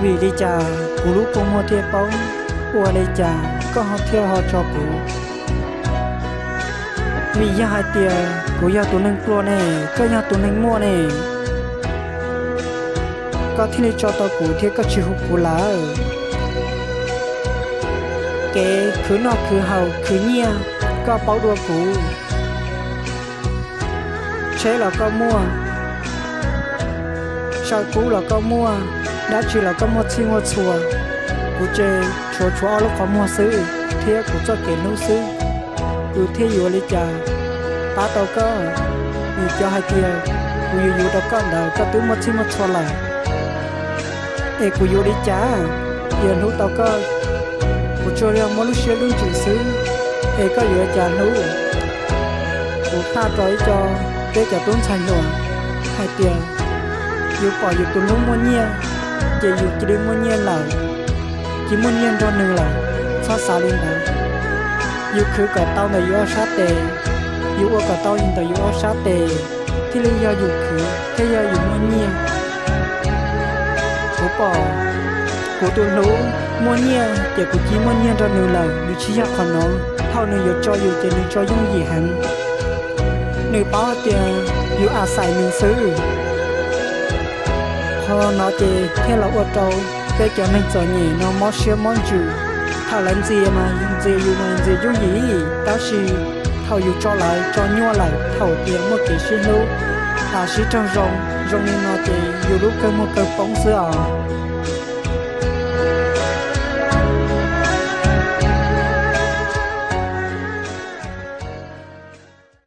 Vim li cas kuv lub kua muag thiaj poob? Ua li cas koj ho thiaj ho tso kuv? Vim yog hais tias kuv yog tus neeg pluag ne, koj yog tus neeg muaj ne, koj thiaj li tso tau kuv thiab koj tsis hu kuv lawm. Kev khwv noj khwv haus khwv nyiaj, koj paub dua kuv. Tsheb los koj muaj, saw kub los koj muaj, dab tsi los koj muaj txhij muaj txhua. Kuv ces tshuav tshuav ob lub qhov muag xwb thiab kuv txoj kev hlub xwb, kuv thiaj yuav li cas pab tau koj? Vim cov hais tias kuv yuav yuav rau koj ntawd koj twb muaj txhij muaj txhua lawm, es kuv yuav li cas? Yog hlub tau koj, kuv tsuas yog muaj lub siab lub ntsws xwb, es koj yuav li cas hlub? Kuv faj rau ib co, peb cov tub ntxhais hluas hais tias yus pom yus tus hlub muaj nyiaj, ces yus cia li muaj nyiaj lawm, cia muaj nyiaj nrog nws lawm. Txhob xav li ntawd. Yus khwv kom tau ntawm yus ob sab tes, yus ua kom tau ntawm yus ob sab tes, thiaj li yog yus khwv thiab yog yus muaj nyiaj. Kuv pom kuv tus hlub muaj nyiaj ces kuv cia muaj nyiaj nrog nws lawm, nws tsis yog qhov no. Thaum nws yuav tso yus ces nws tso yooj yim heev, nws paub tias yus a xais nws xwb. Qhov no ces thiaj los ua rau peb cov neeg txom nyem no mob siab mob ntsws. Thaum lawv ntxias mas ntxias yus mas ntxias yooj yim, tab sis thaum yus tso lawv tso nyuaj lawm, thaum tias muaj kev sib hlub, sib raug zoo, zoo li no ces yus lub kawg muag kawg poob xwb os.